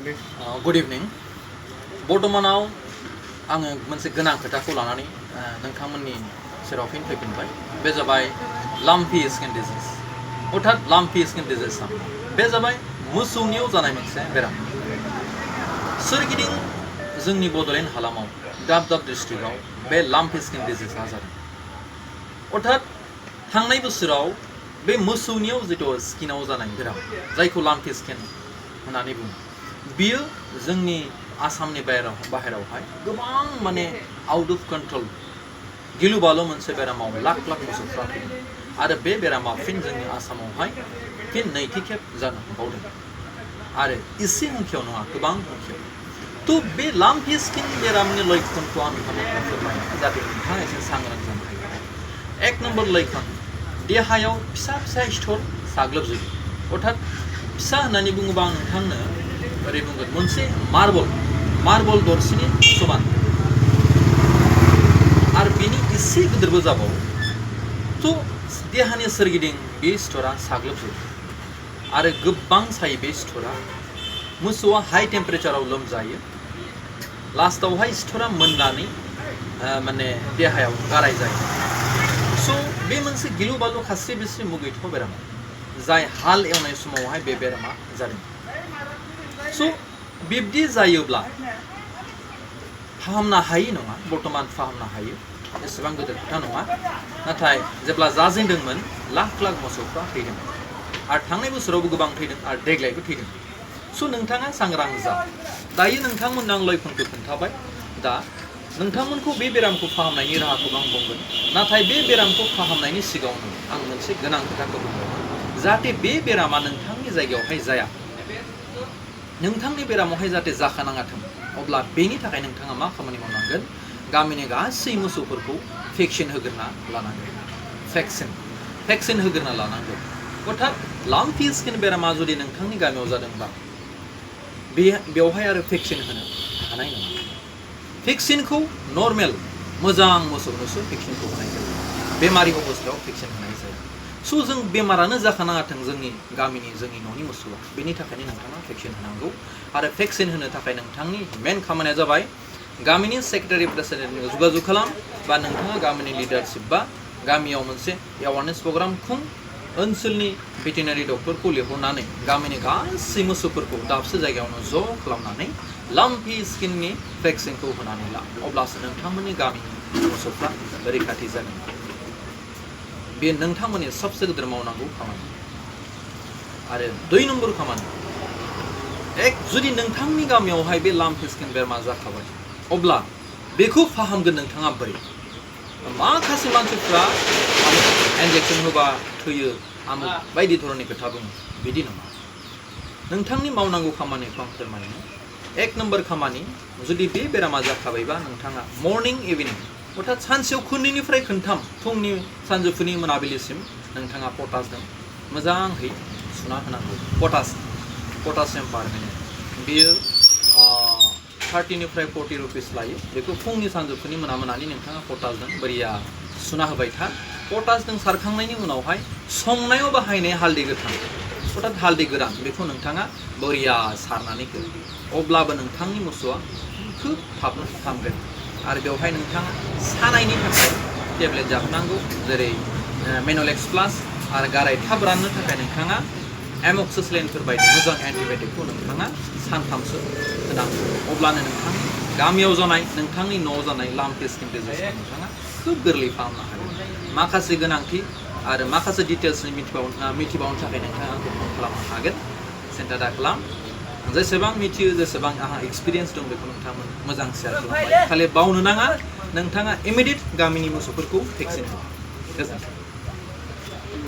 Good evening. बर्तमानाव आङो मोनसे गोनां खोथाखौ लानानै नोंथांमोननि सेराव फिन फैफिनबाय। बे जाबाय लाम्पि स्किन डिजिज। अर्थात लाम्पि स्किन डिजिज बे जाबाय मोसौनियाव जानाय मोनसे बेराम। सोरगिदिं जोंनि बड'लेण्ड हालामाव दाब दाब डिस्ट्रिक्टआव बे लाम्पि स्किन डिजिजआ जादों। अर्थात थांनाय बोसोराव बे मोसौनियाव जिथु स्किनाव जानाय बेराम जायखौ लाम्पि स्किन होननानै बुङो, बियो जोंनि आसामनि बाहेरावहाय गोबां माने आउट अफ कन्ट्रल गिलु बालु मोनसे बेरामाव लाख लाख मोसौफ्रा थैदों आरो बे बेरामा फिन जोंनि आसामावहाय फिन नैथि खेब जानो हमबावदों आरो इसे हुंखियाव नङा, गोबां हुंखियाव। थ' बे लाम्पि स्किन बेरामनि लैखोनखौ आं नोंथांमोनखौ फोरमायनो जाहाथे नोंथाङा एसे सांग्रां जानो हायो। 1 नम्बर लैखोन, देहायाव फिसा फिसा सिथर साग्लोबजोबो। अर्थात फिसा होननानै बुङोबा आं नोंथांनो ओरै बुंगोन, मोनसे मार्बल दरसिनि समान आरो बेनि एसे गिदिरबो जाबावो। थ' देहानि सोरगिदिं बे सिथरा साग्लोबजोबो आरो गोबां सायो बे सिथरा। मोसौआ हाई टेम्पारेचाराव लोमजायो, लास्टावहाय सिथरा मोननानै माने देहायाव गाराय जायो। स' बे मोनसे गिलु बालु खास्रि बिस्रि मुगैथाव बेराम जाय हाल एवनाय समावहाय बे बेरामा जादों। स' बिब्दि जायोब्ला फाहामनो हायि नङा, बर्तमान फाहामनो हायो, एसेबां गिदिर खोथा नङा। नाथाय जेब्ला जाजेनदोंमोन लाख लाख मोसौफ्रा थैदों आरो थांनाय बोसोरावबो गोबां थैदों आरो देग्लायबो थैदों। स' नोंथाङा सांग्रां जा। दायो नोंथांमोननो आं लैखोनखौ खोन्थाबाय। दा नोंथांमोनखौ बे बेरामखौ फाहामनायनि राहाखौ आं बुंगोन। नाथाय बे बेरामखौ फाहामनायनि सिगाङावनो आं मोनसे गोनां खोथाखौ बुंगोन, जाहाथे बे बेरामा नोंथांनि जायगायावहाय जाया, नोंथांनि बेरामावहाय जाहाथे जाखानाङाथों, अब्ला बेनि थाखाय नोंथाङा मा खामानि मावनांगोन? गामिनि गासै मोसौफोरखौ भेक्सिन होग्रोना लानांगोन। भेक्सिन होग्रोना लानांगोन। अर्थात लाम्पि स्किन बेरामा जुदि नोंथांनि गामियाव जादोंबा बेवहाय आरो भेक्सिन होनो हानाय नङा। भेक्सिनखौ नर्मेल मोजां मोसौनोसो भेक्सिनखौ होनाय जायो, बेमारि अबस्थायाव भेक्सिन होनाय जायो। स' जों बेमारानो जाखानाङाथों जोंनि गामिनि जोंनि न'नि मोसौआ, बेनि थाखायनो नोंथाङा भेक्सिन होनांगौ। आरो भेक्सिन होनो थाखाय नोंथांनि मेन खामानिया जाबाय गामिनि सेक्रेटारि प्रेसिडेन्टजों जगाजग खालाम, बा नोंथाङा गामिनि लिडारशिप बा गामियाव मोनसे एवारनेस प्रग्राम खुं, ओनसोलनि भेटेनारि डक्टरखौ लिंहरनानै गामिनि गासै मोसौफोरखौ दाबसे जायगायावनो ज' खालामनानै लाम्पि स्किननि भेक्सिनखौ होनानै ला, अब्लासो नोंथांमोननि गामिनि मोसौफ्रा रैखाथि जागोन। बे नोंथांमोननि सबसे गिदिर मावनांगौ खामानि। आरो 2 नम्बर खामानि, जुदि नोंथांनि गामियावहाय बे लाम्पि स्किन बेरामा जाखाबाय, अब्ला बेखौ फाहामगोन नोंथाङा बोरै? माखासे मानसिफ्रा इन्जेक्सन होबा थैयो, आमुक बायदि धरननि खोथा बुङो। बिदि नङा। नोंथांनि मावनांगौ खामानिखौ आं फोरमायनो। 1 नम्बर खामानि, जुदि बे बेरामा जाखाबायबा नोंथाङा मर्निं इभिनिं, अर्थात सानसेयाव खननैनिफ्राय खनथाम, फुंनि सानजौफुनि मोनाबिलिसिम नोंथाङा पटासजों मोजाङै सुना होनांगौ। पटासियाम पारमेनेट, बेयो 30 निफ्राय 40 रुपिस लायो। बेखौ फुंनि सानजौफुनि मोनानि नोंथाङा पटासजों बरिया सुना होबाय था। पटासजों सारखांनायनि उनावहाय संनायाव बाहायनाय हालदै गोथां, अर्थात हालदै गोरान, बेखौ नोंथाङा बरिया सारनानै हो। अब्लाबो नोंथांनि मोसौआ खोब थाबनो हामगोन। आरो बेवहाय नोंथाङा सानायनि थाखाय टेब्लेट जाहोनांगौ, जेरै मेन'लेक्स प्लास, आरो गाराय थाब राननो थाखाय नोंथाङा एम'क्सिसिलिनफोर बायदि मोजां एन्टिबाय'टिकखौ नोंथाङा सानथामसो होनांगौ। अब्लानो नोंथांनि गामियाव जानाय, नोंथांनि न'आव जानाय लाम्पि स्किन डिजिजखौ नोंथाङा खोब गोरलै फाहामनो हागोन। माखासे गोनांथि आरो माखासे डिटेल्सनि मिथिबावनो थाखाय नोंथाङा आंखौ फन खालामनो हागोन। सिन्था दा खालाम, जेसेबां मिथियो, जेसेबां आंहा एक्सपिरियेन्स दं, बेखौ नोंथांमोन मोजां शेयार खालामबाय। खालि बावनो नाङा, नोंथाङा इमिडियेट गामिनि मोसौफोरखौ भेक्सिन हो। गोजोन्थों।